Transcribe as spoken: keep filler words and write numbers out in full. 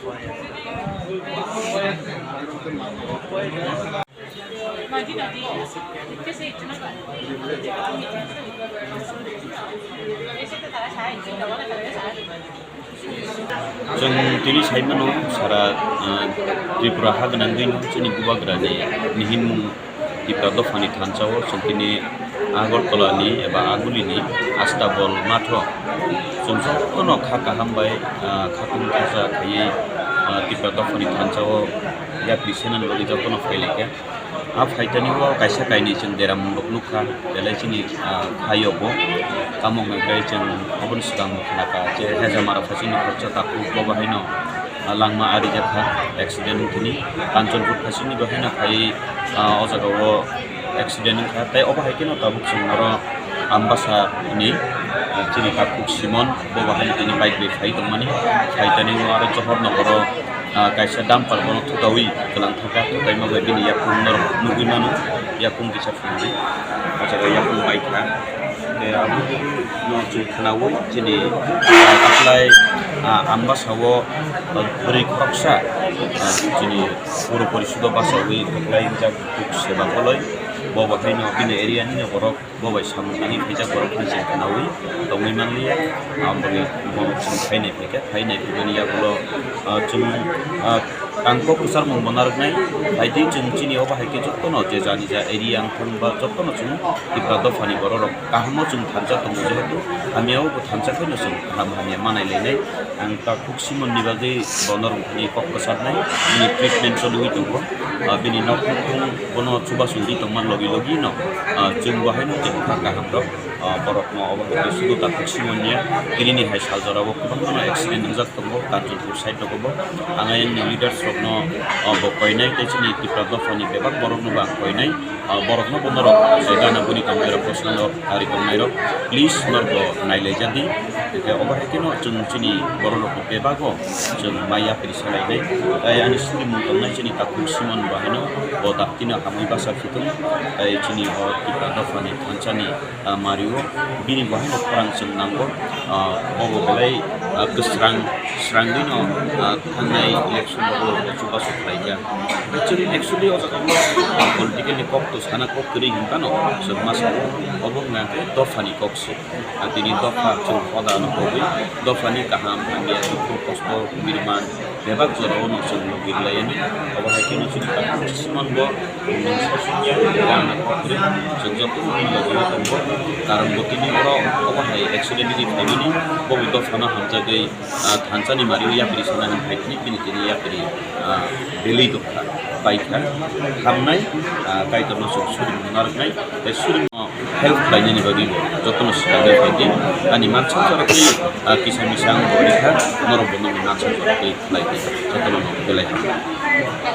Chwng tini sai mano, sara, ah, Tripura ha gwnangwi no chini bubagrani nihinmung Tipra dophani thansa o chwng tini Agartala ni eba Aguli ni Astabol matho chwng jotono kha kaham bai, ah, khatung khaja khaiwi, ah, Tipra dophani thansa o yapri senani bagwi jotono phailaikha. A phaitani o kaisa kainwi chwng deramung rok nukha, belai chini, ah, khaio bo. Tamo hwnkhai chwng oboni swkang bo khnakha je Hejamara phaisingni khoroksa takhuk bo bahaino, ah, langma arijakha accident wngthini. Kanchanpur phaisingni bahaino khai, ah, o jaga o accident wngkha. Tei obo hai kheno tabuk chwng oro Ambasa ni, ah, chini takhuk Simon bo bahaino tini bike bai phai tongmani. Phaitani o aro Johor Nogoro, ah, kaisa dumper bono thutaui kwlang thangkha, thutaima bai bini yakung norok nugui mano, yakung kisa phunui, o jaga yakung bai kha. Tei abo no chwng khnaui chini, ah, taklai, ah, Ambasa o, ah, bwrwi khoroksa, ah, chini puro porisodo bachaui taklai wngjak, seba koloi bo bo haino bini area ni borok. Bo bai samung tangwi phaijak borok phano chwng khnaui tongwi manliya. Aboni borok chwng phainai phaikha, phainai phaimani yagulo, ah, chwng, ah, ang kok kwcharmung bo narwknai. Phaidi chwng chini obo hai khe jotono je jani ja area wngthang ba jotono chwng Tipra dophani borok rok kahamo chwng thansa tongo, jehetu hamya o bo thansa khaino chwng kaham hamya manai lainai. Ang ta Simon ni bagwi bono rwngthani kok kwcharnai, bini treatment choliwi tongo. Ah, bini nok nukhung bono chubachu ri tongma logi logi no, ah, chwng bo haino chwng kha kaham rok, ah, borok no obo hai sudu takhuk Simon niya. Tini ni hai sal jora o kwbangma no accident wngjak tongo, Kanchanpur side rogo bo. Ang ayang ni leaders rok no, ah, bo koinai tei chini Tipra dopha ni bebak borok no bo ang koinai. Ah, borokno bo norok je gana guni tongnairok, bwskango ari tongnairok, please norok bo nailaijadi. Hwnkhe obo hai kheno chwng chini bororokni bebago chwng mai yapri salainai. Tai ani surimung tongnai chini takhuk Simon bo haino bo daktino hamwi basa khitung. Tai chini o Tipra dophani thansani, ah, mario bini bo haino khorang chwng nango. Ah, bobo belai, ah, kwsrang, srangwino, ah, thangnai election o chubachu khlaijak. Actually, actually, o jaga o, ah, political ni kok to sana kok kwrwi hinphano, chwng ma sao, obo wngkha khe dophani kok se. Ah, tini dopha chwng hoda no kogwi, dophani kaham, hamya, dukhu, kosto, birman, bebak jora o no chwng logi rwlai yani. Obo hai kheno chini Simon bo, mm, sasungya, gana kok kwrwi, chwng joto no logi o tongo. Karon bo tini oro, obo hai accident ni phaimani, bo bo dophano hamjagwi, ah, thansani mario yapri sana hwn phai tini, bini tini yapri, ah, belwi tongkha, paikha, hamnai, ah, Kaitorno chwng surimung narwknai, tei surimung help khlainani bagwi bo jotono swkangwi phaidi. Ani mansa jorokni, ah, kisa misa ang bo rikha, norok bo nokni mansa jorokni khlaidi, jotono belai hamnai.